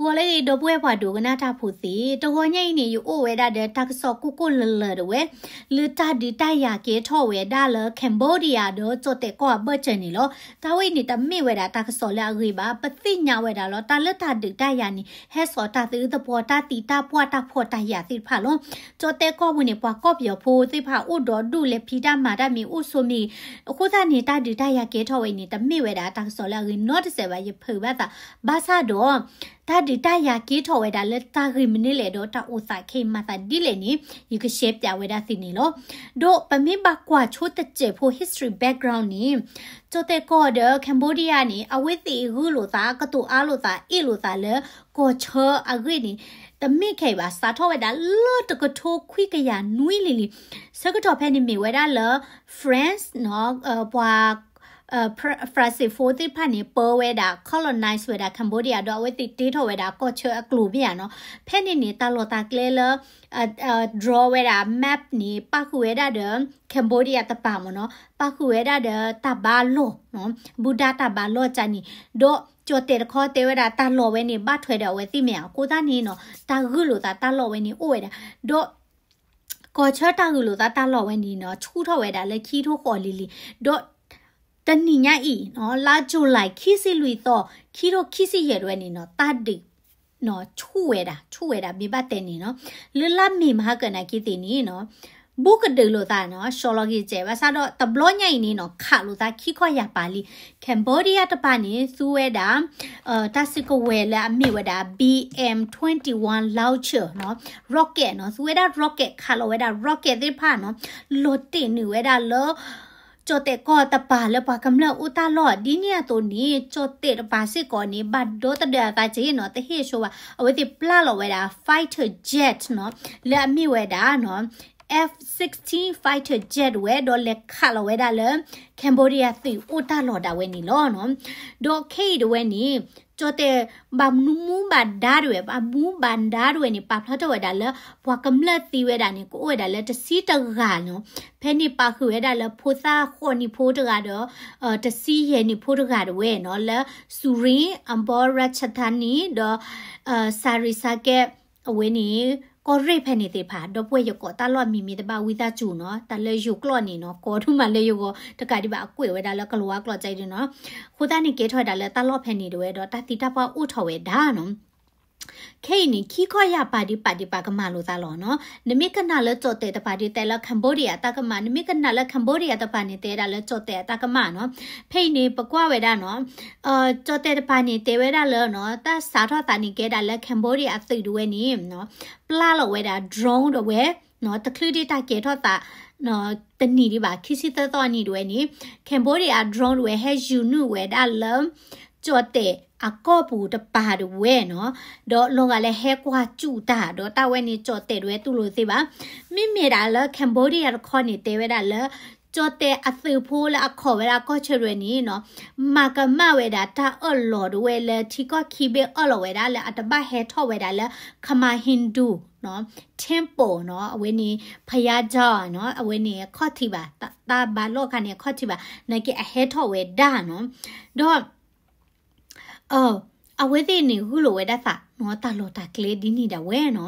ဂီၤလၢအဂ့ၤ ဒီပုၢ်ဝဲၢ်ပှၤဒိကနၣ်တၢ်ဖိသ့ၣ်, တဂီၤညါအံၤန့ၣ် ယအိၣ်ဝဲဒၣ်ဒီးတၢ်ကစီၣ်ကိၢ်ကိၢ်လၢၤလၢၤဒၣ်ဝဲ, လၢတၢ်ဒုးတၢ်ယၤကဲထီၣ်ဝဲဒၣ်လၢ Cambodia ဒီးကၠီၣ်တဲၣ်ကီၢ်အဘၢၣ်စၢၤန့ၣ်လီၤ. တၢ်ဝဲအံၤန့ၣ် တမ့ၢ်ဝဲဒၣ်တၢ်ကစီၣ်လၢအဂ့ၤဘၣ်, ပသ့ၣ်ညါဝဲဒၣ်လီၤ. တၢ်လၢတၢ်ဒုးတၢ်ယၤန့ၣ် ဟဲစိာ်တၢ်သးသပှၢ် တၢ်သံတၢ်ပှၢ်တၢ်ဖှီၣ်တၢ်ယာ်သ့ၣ်တဖၣ်လီၤ. ကၠီၣ်တဲၣ်ကီၢ်ပူၤန့ၣ် ပှၤကီၢ်ပယီၤဖိသ့ၣ်တဖၣ်အိၣ်ဒီဒူၣ် လဲၤဖံးတၢ်မၤတၢ်မ့ၢ်အိၣ်ဆိမ့ၢ်ဂ့ၤ, အဃိသတးန့ၣ် တၢ်ဒုးတၢ်ယၤကဲထီၣ်ဝဲအံၤန့ၣ် တမ့ၢ်ဝဲဒၣ်တၢ်ကစီၣ်လၢအဂ့ၤနီတစဲးဘၣ် ယဖုးဘၣ်သး, ဘၣ်ဆၣ်ဒီး တၢ်ဒုးတၢ်ယၤကဲထီၣ်ဝဲဒၣ်လၢတၢ်ဂ့ၢ်မနုၤလဲၣ် ဒီးတၢ်အိၣ်သးခဲအံၤမၤသးဒ်လဲၣ်န့ၣ် ယကရှဲပၠးဝဲဒၣ်သုန့ၣ်လီၤ. ဒီးပမ့ၢ်ဘၣ်ကွၢ်ဆိတစဲးဖိ history background န့ၣ်, ကၠီၣ်တဲၣ်ကီၢ်ဒီး Cambodia န့ၣ် အဝဲသ့ၣ်ဂုာ်လိာ်သး ကတိၤအါလိာ်သး အ့ၣ်လိာ်သးလၢ ကီၢ်ဆၢအဂ့ၢ်န့ၣ် တမ့ၢ်ခဲအံၤဘၣ်, စးထီၣ်ဝဲဒၣ်လၢတကထိခွံကယၤနွံလံၤလံၤ, ဆၢကတီၢ်ဖဲန့ၣ်မ့ၢ်ဝဲဒၣ်လၢ France နီၤ, ပှၤ ဖရၣ်စ့ၣ်ဖိသ့ၣ်တဖၣ်န့ၣ် ပၢဝဲဒၣ် colonize ဝဲဒၣ် Cambodia ဒီးအဝဲသ့ၣ်တ့ထီၣ်ဝဲဒၣ်ကီၢ်ဆၢအကျိၤမ့ၢ်ဧါနီၤ. ဖဲန့ၣ်န့ၣ် တၢ်လီၢ်တၢ်ကျဲလၢ draw ဝဲဒၣ် map န့ၣ် ပၣ်ဃုာ်ဝဲဒၣ်ဒီး Cambodia တပၤမ့ၢ်နီၤ, ပၣ်ဃုာ်ဝဲဒၣ်ဒီးတၢ်ဘါလီၢ်, ဘူဒၣ်တၢ်ဘါလီၢ်ကန့ၣ်, ဒီးကၠီၣ်တဲၣ်တခီတဲဝဲဒၣ်တၢ်လီၢ်ဝဲန့ၣ် ဘၣ်ထွဲဒီးအဝဲသ့ၣ်မ့ၢ်ဧါ, အဃိသတးန့ၣ်နီၤ တၢ်ဂုာ်လိာ်သးတၢ်လီၢ်ဝဲန့ၣ်အိၣ်ဝဲဒၣ်, ဒီး ကီၢ်ဆၢတၢ်ဂုာ်လိာ်သးတၢ်လီၢ်ဝဲန့ၣ်နီၤ ဆူၣ်ထီၣ်ဝဲဒၣ်လၢခံထိဃိးလံၤလံၤ, ဒီး တနံၤညါအံၤနီၤ လါ July ခံဆံလွံၢ်သီ ခံထိခံဆံယဲၢ်တဝဲန့ၣ်နီၤ တၢ်ဒုး ဆူၣ်ဝဲဒၣ် ဆူၣ်ဝဲဒၣ် မ့ၢ်ဘၣ်တဲန့ၣ်နီၤ, လၢလါမ့ၤမဟါကၢၢ်နာ်က့သ့ၣ်န့ၣ်နီၤ ဘူးကဒုးလိာ်သးနီၤ စီၤလီၤက့ၤစဲး ဘၣ်ဆၣ်ဒီးတဘျီညါအံၤန့ၣ်နီၤ ခးလိာ်သးခံခီယၢ်ပၤလံ. Cambodia တပၤန့ၣ် သူဝဲဒၣ် တၢ်စုကဝဲၤလၢအမ့ၢ်ဝဲဒၣ် B M twenty-one Launcher နီၤ rocket နီၤ သူဝဲဒၣ် rocket ခးလီၤဝဲဒၣ် rocket သ့ၣ်တဖၣ်နီၤ လီၤတ့ၢ်နုာ်ဝဲဒၣ်လၢ ကၠီၣ်တဲၣ်ကီၢ်တပၤလၢပှၤကမျၢၢ်အိၣ်တၢ်လီၢ် ဒ်န့ၣ်အသိးန့ၣ် ကၠီၣ်တဲၣ်တပၤစ့ၢ်ကီးန့ၣ် ဘၣ်ဒီသဒၢအသးက့ၤနီၤ တဟ့ၣ်ဆိဘၣ် အဝဲသ့ၣ်ပျၢ်လီၤဝဲဒၣ် fighter jet နီၤ လၢအမ့ၢ်ဝဲဒၣ် F sixteen fighter jet ဝဲ ဒီးလဲၤခးလီၤဝဲဒၣ်လၢ Cambodia သုးအိၣ်တၢ်လီၢ်ဒၣ်ဝဲန့ၣ်လီၤနီၤ. ဒီးခဲအံၤတဝဲန့ၣ် ကၠီၣ်တဲၣ်ဘၣ်မူဘၣ်ဒါတဝဲ ဘၣ်မူဘၣ်ဒါတဝဲန့ၣ် ပာ်ဖျါထီၣ်ဝဲဒၣ်လၢ ပှၤကမျၢၢ်သံဝဲဒၣ်န့ၣ် ကအိၣ်ဝဲဒၣ်လၢတဆံတဂၤနီၤ. ဖဲန့ၣ်ပာ်ဃုာ်ဝဲဒၣ်လၢဖိသၣ်ဃိးနံၣ်ဖိတဂၤဒီး တဆံယဲၢ်နံၣ်ဖိတဂၤတဝဲနီၤ လၢ Surin, Ambo, Ratchathani ဒီး Sari Saket အဝဲန့ၣ် ကီၢ်ရ့ၣ်ဖဲန့ၣ်သ့ၣ်တဖၣ် ဒီပုၢ်ဝဲၢ်ယကိးတၢ်လီၢ်မံၤမံၤတဘၣ်ဝံသးစူၤနီၤ တၢ်လၢယိၤကျိာ်န့ၣ်နီၤ ကိးဒိၣ်မးလၢယဂီၢ် တကးဒံးဘၣ်အကွဲးဝဲဒၣ်လၢကလၤဝါကျိာ်ကဒုနီၤ. အဃိသတးန့ၣ် ကဲထီၣ်ဝဲဒၣ်လၢတၢ်လီၢ်ဖဲန့ၣ်တဝဲဒီး တၢ်သံတၢ်ပှၢ်အိၣ်ထီၣ်ဝဲဒၣ်နီၤ. ခဲအံၤန့ၣ် ခံခီယၢ်ပၤဒံးပာ်ဒံးပာ်ကမၤလိာ်သးလီၤနီၤ. နမ့ၢ်ကနၣ်လၢကၠီၣ်တဲၣ်တပၤဒံးတဲလၢ Cambodia အတၢ်ကမၣ်, နမ့ၢ်ကနၣ်လၢ Cambodia တပၤန့ၣ် တဲဒၣ်လၢကၠီၣ်တဲၣ်အတၢ်ကမၣ်နီၤ. ဖဲအံၤန့ၣ် ပကွၢ်ဝဲဒၣ်နီၤ ကၠီၣ်တဲၣ်တပၤန့ၣ် တဲဝဲဒၣ်လၢနီၤ တၢ်စးထီၣ်သးန့ၣ်ကဲဒၣ်လၢ Cambodia အသုးတဝဲန့ၣ် ပျၢ်လီၤဝဲဒၣ် drone တဝဲ တချုးဒံးတၢ်ကဲထီၣ်သး တနံၣ်ဒံးဘၣ် ခံဆံသၢသီအနံၤတဝဲန့ၣ် Cambodia drone တဝဲဟဲယူၤနုာ်ဝဲဒၣ်လၢ ကၠီၣ်တဲၣ်အကီၢ်ပူၤတပၤတဝဲနီၤ, ဒီးလီၤဂာ်လၢဟဲကွၢ်စူၣ်တၢ် ဒီးတၢ်ဝဲန့ၣ် ကၠီၣ်တဲၣ်တဝဲတူၢ်လိာ်သ့ဘၣ်. မ့မ့ၢ်ဒၣ်လၢ Cambodia တခီန့ၣ် တဲဝဲဒၣ်လၢ ကၠီၣ်တဲၣ်အသုးဖိလၢအခီၣ်ဝဲဒၣ်ကီၢ်ဆၢတဝဲန့ၣ်နီၤ, မၤကမၣ်ဝဲဒၣ်တၢ်အၢၣ်လီၤတဝဲလၢ ထံကီၢ်ခံဘ့ၣ်အၢၣ်လီၤဝဲဒၣ်လၢ အတဘၣ်ဟဲထီၣ်ဝဲဒၣ်လၢ Kathmandu နီၤ, temple နီၤ, အဝဲန့ၣ် ဘုရားကျောင်း နီၤ, အဝဲန့ၣ်ခီၣ်ထံးဘၣ်, တၢ်ဘါလီၢ်ခါန့ၣ် အခီၣ်ထံးဘၣ်, နာ်က့အဟဲထီၣ်ဝဲဒၣ်နီၤ, ဒီး အဝဲသ့ၣ်န့ၣ် ဂုာ်လိာ်ဝဲဒၣ်သးနီၤ, တၢ်လီၢ်တၢ်ကျဲဒ်န့ၣ်ဒၣ်ဝဲနီၤ,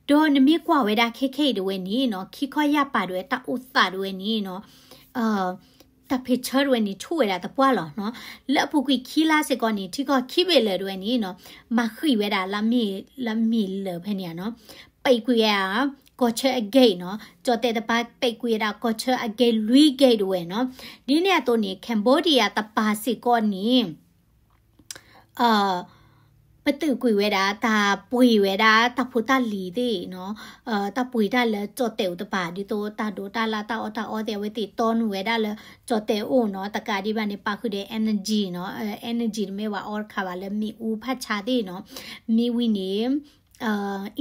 ဒီးနမ့ၢ်ကွၢ်ဝဲဒၣ်ခဲခဲအံၤတဝဲန့ၣ်နီၤ, ခံခီယၢ်ပၤတဝဲ တၢ်အိၣ်သးတဝဲန့ၣ်နီၤ, တၢ်ဖံးဆၢတဝဲန့ၣ် ဆူၣ်ဝဲဒၣ်သပှၢ်လီၤနီၤ, လၢအပူၤကွံာ်ခံလါစ့ၢ်ကီးန့ၣ် ထံကီၢ်ခံဘ့ၣ်လၢာ်တဝဲန့ၣ်နီၤ, မၤဃံးဝဲဒၣ်လၢမ့ၢ် လၢမ့ၢ်လၢာ်ဖဲန့ၣ်ဧါနီၤ, ပဲာ်ကွံာ်ဝဲဒၣ် ကီၢ်ဆၢအ gate နီၤ, ကၠီၣ်တဲၣ်တပၤပဲာ်ကွံာ်ဝဲဒၣ် ကီၢ်ဆၢအ gate လွံၢ် gate တဝဲနီၤ, ဒ်န့ၣ်အသိးန့ၣ် Cambodia တပၤစ့ၢ်ကီးန့ၣ် ပတုာ်ကွံာ်ဝဲဒၣ် တၢ်ပှ့ၤဝဲဒၣ် တၢ်ဖိတၢ်လံၤသ့ၣ်နီၤ, တၢ်ပှ့ၤတၢ်လၢကၠီၣ်တဲၣ်အိၣ်တပၤ ဒ်သိးတၢ်ဒိးတၢ်လၢ် တၢ်အီၣ်တၢ်အီသ့ၣ် အဝဲသ့ၣ်တီနုာ်ဝဲဒၣ်လၢကၠီၣ်တဲၣ်အိၣ်နီၤ, တကးဒံးဘၣ်န့ၣ် ပာ်ဃုာ်ဒီး energy နီၤ, energy တမ့ၢ်ဝဲအီတခါဘၣ် လၢမ့ၣ်အူဖးဆါသ့ၣ်နီၤ, မ့ၢ်ဝံၤန့ၣ်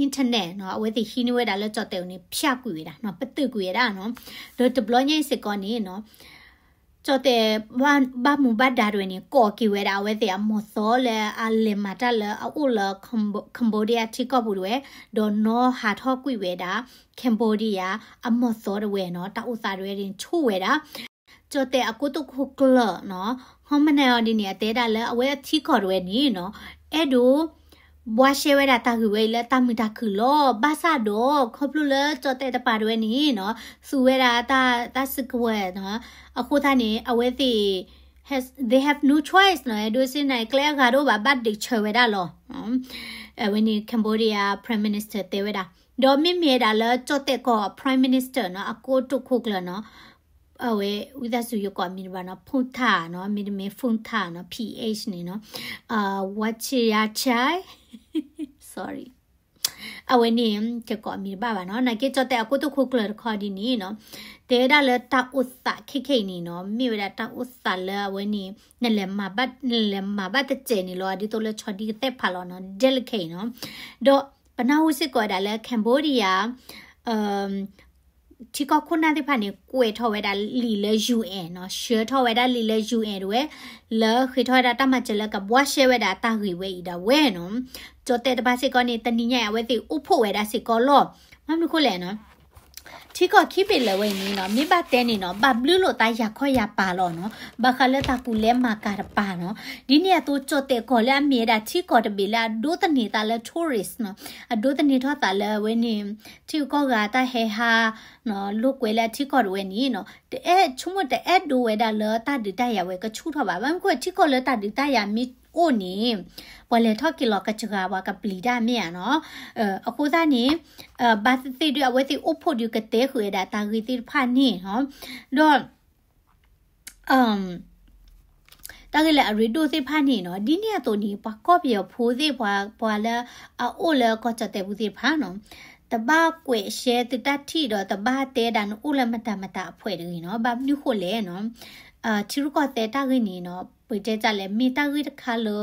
internet နီၤ, အဝဲသ့ၣ်ဟံးန့ၢ်ဝဲဒၣ်လၢကၠီၣ်တဲၣ်အိၣ်န့ၣ် ဖျက်ကွံာ်ဝဲဒၣ်နီၤ, ပတုာ်ကွံာ်ဝဲဒၣ်နီၤ, ဒီးတဘျီညါအံၤစ့ၢ်ကီးန့ၣ်နီၤ ကၠီၣ်တဲၣ် ဘၣ်မူဘၣ်ဒါတဝဲန့ၣ် ကိးက့ၤဝဲဒၣ် အဝဲသ့ၣ်အမီၢ်သီလၢအလဲၤမၤတၢ်လၢအအိၣ်လၢ Cambo- Cambodia ထံကီၢ်ပူၤတဝဲ, ဒီးနီၣ်ဟးထီၣ်ကွံာ်ဝဲဒၣ် Cambodia အမီၢ်သီတဝဲနီၤ, တၢ်အိၣ်သးတဝဲန့ၣ် ဆူၣ်ဝဲဒၣ် ကၠီၣ်တဲၣ်အကိတိာ်ခိၣ်ကျၢၢ်နီၤ, ဟီမနုၤအီၤဒ်န့ၣ် အတဲဒၣ်လၢအဝဲအထံကီၢ်တဝဲန့ၣ်နီၤ, အဲၣ်ဒိး ဘှါရှဲဝဲဒၣ်တၢ်ဂ့ၢ်ဝဲအံၤလၢတၢ်မုာ်တၢ်ခုၣ်လီၤ. ဘၣ်ဆၣ်ဒီး ခီဖျိလၢကၠီၣ်တဲၣ်တပၤတဝဲန့ၣ်နီၤ သူဝဲဒၣ်တၢ် တၢ်စုကဝဲၤနီၤ, အဃိသတးန့ၣ် အဝဲသ့ၣ် has, they have no choice နီၤ, ဒိးစ့န့ၣ် ကျဲအဂၤတအိၣ်ဘၣ် ဘၣ်ဒုးဆၢဝဲဒၣ်လီၤ. အဝဲန့ၣ် Cambodia Prime Minister တဲဝဲဒၣ်, ဒီးမ့မ့ၢ်ဝဲဒၣ်လၢကၠီၣ်တဲၣ်ကီၢ် Prime Minister နီၤ အကိတိာ်ခိၣ်ကျၢၢ်နီၤ အဝဲ ဝံသးစူၤယကိးအမံၤတဘၣ်နီၤ, ဖူထၣ်နီၤ, မ့တမ့ၢ် ဖူထၣ်နီၤ, P H န့ၣ်နီၤ, ဝါချ့ယါချိုင် sorry, အဝဲန့ၣ် ယကိးအမံၤတဘၣ်ဘၣ်နီၤ, နာ်က့ကၠီၣ်တဲၣ်အကိတိာ်ခိၣ်ကျၢၢ်တခီဒ်န့ၣ်နီၤ, တဲဝဲဒၣ်လၢတၢ်အိၣ်သးခဲခဲအံၤန့ၣ်နီၤ, မ့ၢ်ဝဲဒၣ်တၢ်အိၣ်သးလၢအဝဲန့ၣ် နလဲၤမၤဘၣ်, နလဲၤမၤဘၣ်တစဲးန့ၣ်လီၤ, ဒ်သိးလၢဆီဒံၣ်ကသဲၣ်ဖးလီၤနီၤ, delicate နီၤ, ဒီးပနၢ်ဟူစ့ၢ်ကီးဝဲဒၣ်လၢ Cambodia ထံကီၢ်ခိၣ်နၢ်သ့ၣ်တဖၣ်န့ၣ် ကွဲးထီၣ်ဝဲဒၣ်လံာ်လၢ U N နီၤ, ဆှၢထီၣ်ဝဲဒၣ်လံာ်လၢ U N တဝဲ, လၢဃ့ထီၣ်ဝဲဒၣ်တၢ်မၤစၢၤလၢကဘှါရှဲဝဲဒၣ်တၢ်ဂ့ၢ်ဝဲအံၤဒၣ်ဝဲနီၤ, ကၠီၣ်တဲၣ်တပၤစ့ၢ်ကီးန့ၣ် တနံၤညါအံၤအဝဲသ့ၣ်အိၣ်ဖှိၣ်ဝဲဒၣ်စ့ၢ်ကီးလီၤ. မ့ၢ်မနုၤဃိလဲၣ်နီၤ, ထံကီၢ်ခံဘ့ၣ်လၢာ်ဝဲအံၤန့ၣ်နီၤ, မ့ၢ်ဘၣ်တဲန့ၣ်နီၤ, ဘၣ်ဘျုးလိာ်သးယၤခီယၤပၤလီၤနီၤ, ဘၣ်ဃးလၢတၢ်ကူၣ်လဲမၤကၤတပၤနီၤ, ဒ်န့ၣ်အသိးကၠီၣ်တဲၣ်ကီၢ်လၢအမ့ၢ်ဝဲဒၣ်ထံကီၢ်တဘ့ၣ်လၢအဒိးသန့ၤသးလၢ tourist နီၤ, အဒိးသန့ၤထီၣ်သးလၢအဝဲန့ၣ် ထံဂုၤကီၢ်ဂၤတၢ်ဟဲဟး လိာ်ကွဲလၢအထံကီၢ်တဝဲန့ၣ်နီၤ, တအဲၣ်ဆိကမိၣ်တအဲၣ်ဒိးဝဲဒၣ်လၢတၢ်ဒုးတၢ်ယၤဝဲကဆူၣ်ထီၣ်ဘၣ်. ဘၣ်မနုၤဃိထံကီၢ်လၢတၢ်ဒုးတၢ်ယၤမ့ၢ်အိၣ်န့ၣ် ပှၤလဲၤထီၣ်က့ၤလီၤကစှၤ ပှၤကပျံၤတၢ်မ့ၢ်ဧါနီၤ, အဃိသတးန့ၣ် ဘၣ်သ့ၣ်သ့ၣ်ဒုးအဝဲသ့ၣ်အိၣ်ဖှိၣ်ဒုးကတဲဃုာ်ဝဲဒၣ်တၢ်ဂ့ၢ်သ့ၣ်တဖၣ်န့ၣ်နီၤ, ဒီး တၢ်ဂ့ၢ်လၢအရ့ဒိၣ်သ့ၣ်တဖၣ်န့ၣ်နီၤ, ဒ်န့ၣ်အသိးန့ၣ် ပှၤကီၢ်ပယီၤဖိသ့ၣ် ပှၤ ပှၤလၢအအိၣ်လၢကီၢ်ကၠီၣ်တဲၣ်ပူၤသ့ၣ်တဖၣ်နီၤ, တဘၣ်ကွဲးရှဲသုတၢ်ထံၣ်ဒီး တဘၣ်တဲဒၣ်နအိၣ်လၢမတၤမတၤအဖှဲးတဂ့ၤနီၤ. ဘၣ်မနုၤဃိလဲၣ်နီၤ, ထံရူၢ်ကီၢ်သဲးတၢ်ဂ့ၢ်န့ၣ်နီၤ, ပတဲတၢ်လဲၣ် မ့ၢ်တၢ်ဂ့ၢ်တခါလၢ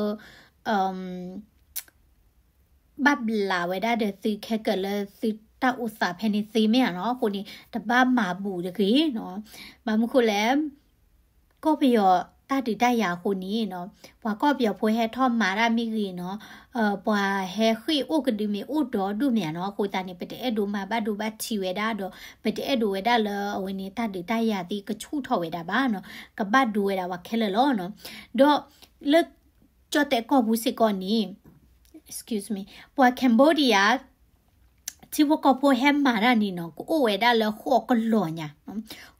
ဘၣ်ဘျးဝဲဒၣ်ဒီးသုခဲကၢာ်လၢသုတၢ်အိၣ်သးဖဲန့ၣ်သ့မ့ၢ်ဧါနီၤ, အဃိန့ၣ် တဘၣ်မၤဘူးတဂ့ၤနီၤ. ဘၣ်မနုၤဃိလဲၣ်, ကီၢ်ပယီၤတၢ်ဒုးတၢ်ယၤအဃိန့ၣ်နီၤ, ပှၤကီၢ်ပယီၤဖိဟဲထီၣ်မၤတၢ်မ့ၢ်ဂ့ၤနီၤ, ပှၤဟဲဃ့ၢ်အိၣ်ကဒုမ့ၢ်အိၣ်ဒီဒူၣ်မ့ၢ်ဧါနီၤ, အဃိသတးန့ၣ် ပတအဲၣ်ဒိးမၤဘၣ်ဒိဘၣ်ထံးဝဲဒၣ်ဒီး ပတအဲၣ်ဒိးဝဲဒၣ်လၢအဝဲန့ၣ် တၢ်ဒုးတၢ်ယၤသ့ၣ်ကဆူၣ်ထီၣ်ဝဲဒၣ်ဘၣ်နီၤ, ကဘၣ်ဒိဝဲဒၣ်ပှၤခဲလၢာ်လီၤနီၤ. ဒီးလၢ ကၠီၣ်တဲၣ်ကီၢ်ပူၤစ့ၢ်ကီးန့ၣ် excuse me, ပှၤ Cambodia ထံဖိကီၢ်ဖိဟဲမၤတၢ်န့ၣ်နီၤ, ကအိၣ်ဝဲဒၣ်လၢဃိးကလီၤညါ,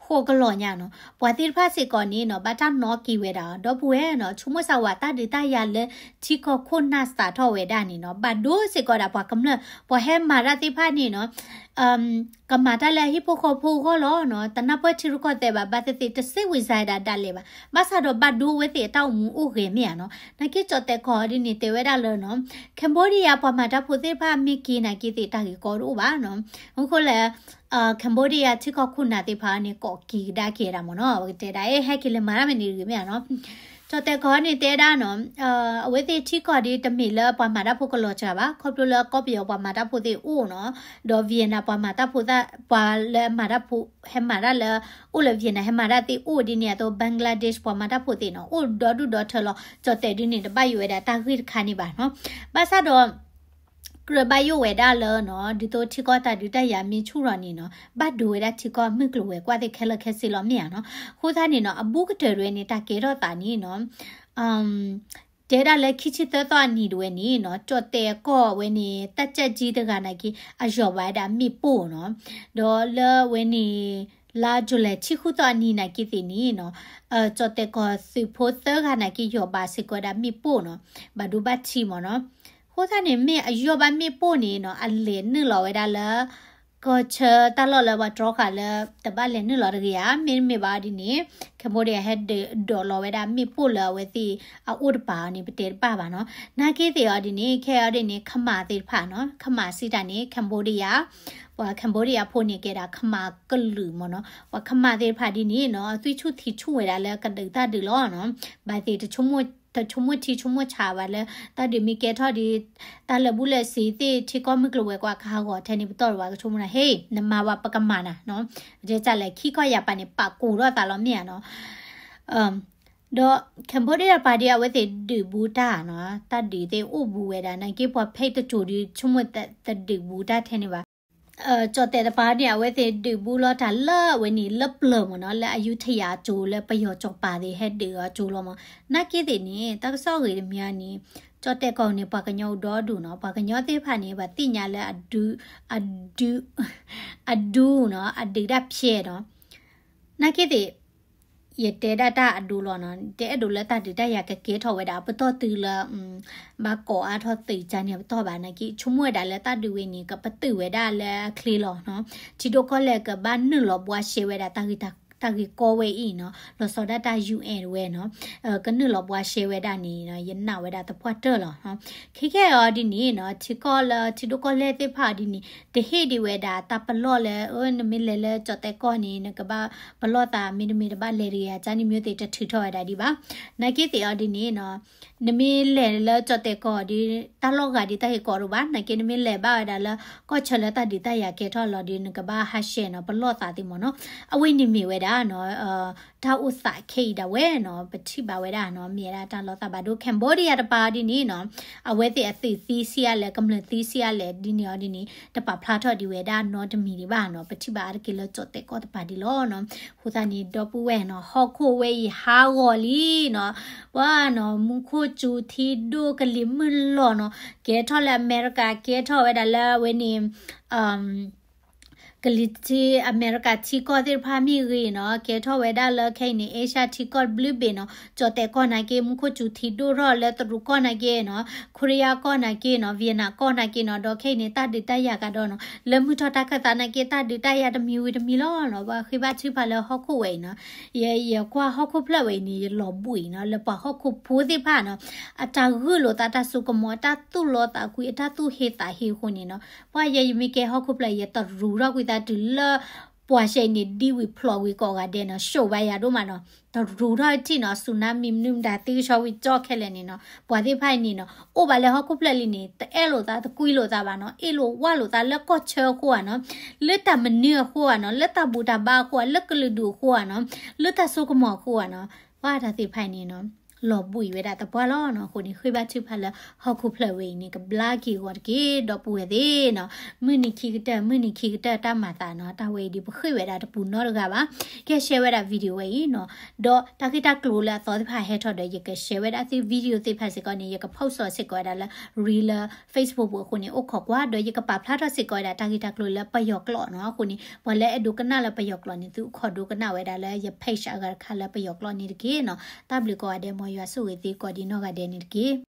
ဃိးကလီၤညါနီၤ. ပှၤသ့ၣ်တဖၣ်စ့ၢ်ကီးန့ၣ်နီၤ, ဘၣ်တၢ်နီၣ်က့ၤဝဲဒၣ် ဒီပုၢ်ဝဲၢ်နီၤ, ဆိကမိၣ်စၢ်ဝဲတၢ်ဒုးတၢ်ယၤလၢထံကီၢ်ခိၣ်နၢ်စးထီၣ်ဝဲဒၣ်န့ၣ်နီၤ, ဘၣ်ဒိစ့ၢ်ကီးဒၣ်ပှၤကမျၢၢ်, ပှၤဟဲမၤတၢ်သ့ၣ်တဖၣ်န့ၣ်နီၤ ကမၤတၢ်လၢအဟံၣ်ဖိဃီဖိအဂီၢ်လီၤနီၤ, တနၢ်ပၢၢ်ထံရူၢ်ကီၢ်သဲးဘၣ်, ဘၣ်သ့ၣ်သ့ၣ် တစိတ်ဝင်စားဒၣ်ဒၣ်လဲာ်ဘၣ်, ဘၣ်ဆၣ်ဒီးဘၣ်ဒိဝဲသ့ၣ်အတၢ်အိၣ်မူအိၣ်ဂဲၤမ့ၢ်ဧါနီၤ. နာ်က့ကၠီၣ်တဲၣ်ကီၢ်ဒ်န့ၣ် တဲဝဲဒၣ်လၢနီၤ, Cambodia ပှၤမၤတၢ်ဖိသ့ၣ်တဖၣ်မ့ၢ်က့ၤနာ်က့သ့ၣ် တၢ်ဂ့ၢ်ကီတအိၣ်ဘၣ်နီၤ. အဃိလဲၣ် Cambodia ထံကီၢ်ခိၣ်နၢ်သ့ၣ်တဖၣ်န့ၣ် ကိးက့ၤကဒါက့ၤဝဲဒၣ်မ့ၢ်နီၤ, ပကတဲဒၣ် အဲ ဟဲက့ၤလဲၤမၤတၢ်မနုၤတဂ့ၤမ့ၢ်ဧါနီၤ. ကၠီၣ်တဲၣ်ကီၢ်န့ၣ်တဲဒၣ်နီၤ, အဝဲသ့ၣ်ထံကီၢ်ဒ်တမ့ၢ်လၢပှၤမၤတၢ်ဖိကလီၤစှၤဘၣ်, ခီဖျိလၢကီၢ်ပယီၤပှၤမၤတၢ်ဖိသ့ၣ်အိၣ်နီၤ, ဒီး Vietnam ပှၤမၤတၢ်ဖိသ့ၣ်, ပှၤလၢမၤတၢ်ဖိ ဟဲမၤတၢ်လၢ အိၣ်လၢ Vietnam ဟဲမၤတၢ်သ့ၣ်အိၣ်ဒ်န့ၣ်အသိး Bangladesh ပှၤမၤတၢ်ဖိသ့ၣ်နီၤ, အိၣ်ဒီဒူၣ်ဒီထၢလီၤ. ကၠီၣ်တဲၣ်ဒ်န့ၣ် တဘၣ်ယိၣ်ဝဲဒၣ်တၢ်ဂ့ၢ်တခါန့ၣ်ဘၣ်နီၤ. ဘၣ်ဆၣ်ဒီး ကြၢးဘၣ်ယိၣ်ဝဲဒၣ်လၢနီၤ, ဒ်သိးထံကီၢ်တၢ်ဒုးတၢ်ယၤမ့ၢ်ဆူၣ်ထီၣ်န့ၣ်နီၤ, ဘၣ်ဒိဝဲဒၣ်ထံကီၢ်မုၢ်ကျိၤဝဲၤကွာ်သ့ၣ်ခဲလၢာ်ခဲဆ့လီၤမ့ၢ်ဧါနီၤ. အဃိသတးန့ၣ်နီၤ, အဘူးကတၢၢ်တဝဲန့ၣ် တၢ်ကဲထီၣ်သးန့ၣ်နီၤ, တဲဒၣ်လၢခံဆံသၢသီအနံၤတဝဲန့ၣ်နီၤ, ကၠီၣ်တဲၣ်ကီၢ်ဝဲန့ၣ် တပ်ကြပ်ကြီးတဂၤနာ်က့ အယီၢ်ဘၣ်ဝဲဒၣ်မ့ၣ်ပိၢ်နီၤ. ဒီးလၢဝဲန့ၣ် လါယူၤလံ ဆံဃုသီအနံၤနာ်က့သ့ၣ်န့ၣ်နီၤ, ကၠီၣ်တဲၣ်ကီၢ်သုးဖိသၢဂၤနာ်က့ ယီၢ်ဘၣ်စ့ၢ်ကီးဝဲဒၣ်မ့ၣ်ပိၢ်နီၤ, ဘၣ်ဒိဘၣ်ထံးမ့ၢ်နီၤ. အဃိသတးန့ၣ် မ့ၢ်အယီၢ်ဘၣ်မ့ၣ်ပိၢ်န့ၣ်နီၤ, အလဲၤနုာ်လီၤဝဲဒၣ်လၢ ကီၢ်ဆၢတၢ်လီၢ်လၢပှၤတြီဃာ်လၢ တဘၣ်လဲၤနုာ်လီၤတဂ့ၤဧါ, မ့တမ့ၢ်ဘၣ်ဒ်န့ၣ် Cambodia ဟဲဒုးဒိးလီၤဝဲဒၣ်မ့ၣ်ပိၢ်လၢအဝဲသ့ၣ်အအိၣ်တပၤအီၤန့ၣ် ပတဲတဘၣ်ဘၣ်နီၤ. နာ်က့သ့ၣ်အီၤဒ်န့ၣ် ခဲအံၤဒ်န့ၣ် ခမၣ်သ့ၣ်တဖၣ်နီၤ, ခမၣ်စံးတၢ်န့ၣ် Cambodia, ပှၤ Cambodia ဖိန့ၣ် ကဲဒၣ်ခမၣ်ကလုာ်မ့ၢ်နီၤ, ပှၤခမၣ်သ့ၣ်တဖၣ်ဒ်န့ၣ်နီၤ, သွံၣ်ဆူၣ်ထံဆူၣ်ဝဲဒၣ်လၢကဒုးတၢ်ဒုးလီၤနီၤ, ဘၣ်သ့ၣ် တဆိကမိၣ်ထံဆိကမိၣ်ဆးဘၣ်လၢ တၢ်ဒုးမ့ၢ်ကဲထီၣ်ဒီး တၢ်လၢာ်ဘူၣ်လၢာ်စ့ၤသ့ၣ် ထံကီၢ်မုၢ်ကျိၤဝဲၤကွာ်ကဟးဂီၤထဲန့ၣ် ပတီၢ်တဘၣ်ကဆိကမိၣ်နီၤ, ဟ့ၣ် နမၤဝဲပကမၤနၤနီၤ, ဒ်လဲၣ် ခံကီၢ်ယၤပၤန့ၣ် ပာ်ကိးထီၣ်သးလီၤမ့ၢ်ဧါနီၤ. ဒီး Cambodia ပၤဒီး အဝဲသ့ၣ်ဒုးဘူးတၢ်နီၤ, တၢ်ဒုးသ့ၣ်အိၣ်ဘူးဝဲဒၣ် နာ်က့ပှၤဖဲတစိၤဒီး ဆိကမိၣ်တဒုးဘူးတၢ်ထဲန့ၣ်ဘၣ်. ကၠီၣ်တဲၣ်တပၤန့ၣ် အဝဲသ့ၣ်ဒုးဘူးလီၤတၢ်လၢအဝဲန့ၣ် လၢပျၢၤမ့ၢ်နီၤ, လၢအယူထယၤအကၠိ လၢပယီၤကၠီၣ်ပၤသ့ၣ် ဟဲဒုးအကၠိလီၤမ့ၢ်. နာ်က့သ့ၣ်န့ၣ် တၢ်ကစီၣ်ဂ့ၤတမံၤန့ၣ် ကၠီၣ်တဲၣ်ကီၢ်န့ၣ် ပှၤကညီအိၣ်ဒီဒူၣ်နီၤ, ပှၤကညီသ့ၣ်တဖၣ်န့ၣ် ပှၤသ့ၣ်ညါလၢအဒု, အဒု, အဒုနီၤ, အဒုးတၢ်ဖျဲးနီၤ. နာ်က့သ့ၣ် ယတဲဒၣ်တၢ်အဒိလီၤနီၤ, တအဲၣ်ဒိးလၢတၢ်ဒုးတၢ်ယၤကကဲထီၣ်ဝဲဒၣ် ပတီၢ်တုၤလၢ ဘၣ်ကိးအါထီၣ်သုးကါန့ၣ် ပတီၢ်ဘၣ်နာ်က့ ဆိကမိၣ်ဝဲဒၣ်လၢတၢ်ဒုးဝဲန့ၣ် ကပတုာ်ဝဲဒၣ်လၢအချ့လီၤနီၤ. ထံဒိၣ်ကီၢ်လဲၢ်ကဘၣ်နုာ်လီၤဘှါရှဲဝဲဒၣ် တၢ်ဂ့ၢ်ကီဝဲအံၤနီၤ, လီၤဆီဒၣ်တၢ် ယူၣ်အဲၣ် တဝဲနီၤ, ကနုာ်လီၤဘှါရှဲဝဲဒၣ်န့ၣ်နီၤ ယနာ်ဝဲဒၣ်သပှၢ်တၢၢ်လီၤနီၤ. ခဲကဲအီၤဒ်န့ၣ်နီၤ ထံကီၢ်လၢ ထံဒိၣ်ကီၢ်လဲၢ်သ့ၣ်တဖၣ်အီၤဒ်န့ၣ် တဟ့ၣ်ဒံးဝဲဒၣ်တၢ်ပလီၢ်လၢ အၢ နမ့ၢ်လဲၤလၢကၠီၣ်တဲၣ်ကီၢ်န့ၣ် နကဘၣ်ပလီၢ်သး မ့တမ့ၢ်တဘၣ်လဲၤတဂ့ၤဧါ ကန့ၣ်မ့ၢ်သ့ၣ်တထုးထီၣ်ဝဲဒၣ်ဒံးဘၣ်. နာ်က့သ့ၣ်အီၤဒ်န့ၣ်နီၤ နမ့ၢ်လဲၤလၢကၠီၣ်တဲၣ်ကီၢ်ဒီး တၢ်လီၢ်ဂၤဒ်တၢ်ဂ့ၢ်ကီတအိၣ်ဘၣ်, နာ်က့နမ့ၢ်လဲၤဘၣ်ဝဲဒၣ်လၢ ကီၢ်ဆၢလၢတၢ်ဒုးတၢ်ယၤကဲထီၣ်လီၤဒီး နကဘၣ်ဟးရှဲနီၤ ပလီၢ်သးသ့ၣ်မ့ၢ်နီၤ. အဝဲန့ၣ်မ့ၢ်ဝဲဒၣ်နီၤ တၢ်အိၣ်သးခဲအံၤဒၣ်ဝဲနီၤ ပထံၣ်ဘၣ်ဝဲဒၣ်နီၤ မ့ၢ်ဝဲဒၣ်တၢ်လီၤသးဘၣ်ဒိ Cambodia တပၤအီၤဒ်န့ၣ်နီၤ အဝဲသ့ၣ်အသုးသံဆံးအါလဲၣ် ကမျၢၢ်သံဆံးအါလဲၣ် ဒ်န့ၣ်အီၤဒ်န့ၣ် တပာ်ဖျါထီၣ်ဒံးဝဲဒၣ်နီတမံၤဒံးဘၣ်နီၤ. ပထံၣ်ဘၣ်အါတက့ၢ်လၢကၠီၣ်တဲၣ်ကီၢ်တပၤဒ်လီၤနီၤ. အဃိသတးန့ၣ် ဒီပုၢ်ဝဲၢ်နီၤ ဟီၣ်ခိၣ်ဝဲအံၤဟးဂီၤလံနီၤ. ပှၤနီၤ မူခိၣ်စူၤထံဒိၣ်ကလံၤမုၢ်လီၤနီၤ ကဲထီၣ်လၢအမဲရကၤ ကဲထီၣ်ဝဲဒၣ်လၢအဝဲန့ၣ် ကလံၤထံး အမဲရကၤထံကီၢ်သ့ၣ်တဖၣ်မ့ၢ်ဂ့ၤနီၤ ကဲထီၣ်ဝဲဒၣ်လၢခဲအံၤန့ၣ် Asia ထံကီၢ်တဘျုးဘ့ၣ်နီၤ ကၠီၣ်တဲၣ်ကီၢ်နာ်က့ မူခိၣ်စူၤထံဒိၣ်ထီၣ်လၢတရူးကီၢ်နာ်က့နီၤ ခိရံယါကီၢ်နာ်က့နီၤ Vietnam ကီၢ်နာ်က့နီၤ ဒီးခဲအံၤန့ၣ် တၢ်ဒုးတၢ်ယၤကဒီးနီၤ လၢမုၢ်ထီၣ်တၢ်ခၢၣ်သးနာ်က့ တၢ်ဒုးတၢ်ယၤတမံၤဝံၤတမံၤလီၤနီၤ. ပှၤဃ့ဘါထုကဖၣ်လၢဟီၣ်ခိၣ်ဝဲအံၤနီၤ ယ ယကွၢ်ဟီၣ်ခိၣ်ဖျၢၣ်ဝဲအံၤန့ၣ် ယလီၤဘှံးနီၤ လၢပှၤဟီၣ်ခိၣ်ဖိသ့ၣ်တဖၣ်နီၤ အတၢ်ဂုာ်လိာ်သး တၢ်စိကမီၤ အတၢ်သူၣ်လီသးကွံ အတၢ်သူၣ်ဟ့သးဟ့အဃိန့ၣ်နီၤ ပှၤယဲယမ့ၢ်ကဲဟီၣ်ခိၣ်ဖျၢၣ် ယတရူးထီၣ်ကွံာ်သးတုၤလၢ ပှၤရှဲအံၤန့ၣ် ဒံဝံၤဖျိးဝံၤကိးဂၤဒဲးနီၤ ရှုံးဘၣ်ယၤဒိၣ်မးနီၤ တရူးထီၣ်ထံၣ်နီၤ tsunami မနုၤမတၤသံကဆှီဝံၤကၠီခဲလၢာ်န့ၣ်နီၤ ပှၤသ့ၣ်တဖၣ်အံၤန့ၣ်နီၤ အိၣ်ဘၣ်လၢဟီၣ်ခိၣ်ဖျၢၣ်လံန့ၣ် တအဲၣ်လိာ်သး တကွံလိာ်သးဘၣ်နီၤ အ့ၣ်လိာ်ဝၢ်လိာ်သးလၢကီၢ်ဆၢအဃိဧါနီၤ လၢတၢ်မနုၤအဃိဧါနီၤ လၢတၢ်ဘူၣ်တၢ်ဘါအဃိဧါ လၢကလုာ်ဒူၣ်အဃိဧါနီၤ လၢတၢ်စိကမီၤအဃိဧါနီၤ ပှၤတၢ်သ့ၣ်တဖၣ်အံၤန့ၣ်နီၤ လီၤဘှံးဝဲဒၣ်သပှၢ်လီၤနီၤ. အဃိန့ၣ် ဃ့ဘါထုကဖၣ်လၢဟီၣ်ခိၣ်ဖျၢၣ်ဝဲအံၤန့ၣ် ကဘျါက့ၤဂီၤတက့ၢ် ဒီပုၢ်ဝဲၢ်သ့ၣ်နီၤ မုၢ်နံၤခံကတၢၢ် မုၢ်နံၤခံကတၢၢ်တၢ်မၤသးနီၤ တၢ်ဝဲအံၤဒ်ပဃ့ဝဲဒၣ်တပူၤနီတဂၤဘၣ် ကဲ share ဝဲဒၣ် video ဝဲအံၤနီၤ ဒီးတၢ်ဂ့ၢ်တၢ်ကျိၤလၢအသီသ့ၣ်တဖၣ်ဟဲထီၣ်ဒီး ယက share ဝဲဒၣ်သု video သ့ၣ်တဖၣ်စ့ၢ်ကီးန့ၣ် ယက post စ့ၢ်ကီးဝဲဒၣ်လၢ reel လၢ Facebook ပူၤအဃိန့ၣ် အိၣ်ခိးကွၢ် ဒီးယကပာ်ဖျါထီၣ်စ့ၢ်ကီးဝဲဒၣ်တၢ်ဂ့ၢ်တၢ်ကျိၤလၢပယီၤကျိာ်နီၤ အဃိန့ၣ် ပှၤလၢအဲၣ်ဒိးကနၣ်လၢပယီၤကျိာ်န့ၣ် သုအိၣ်ခိးဒိကနၣ်ဝဲဒၣ်လၢယ page အဂၤတခါလၢပယီၤကျိာ်န့ၣ်တက့ၢ်နီၤ. တၢ်ဘျုးကိးဂၤဒဲး မ်ယွၤဆိၣ်ဂ့ၤသုကိးဒံးနီၢ်ဂၤဒဲးန့ၣ်တက့ၢ်.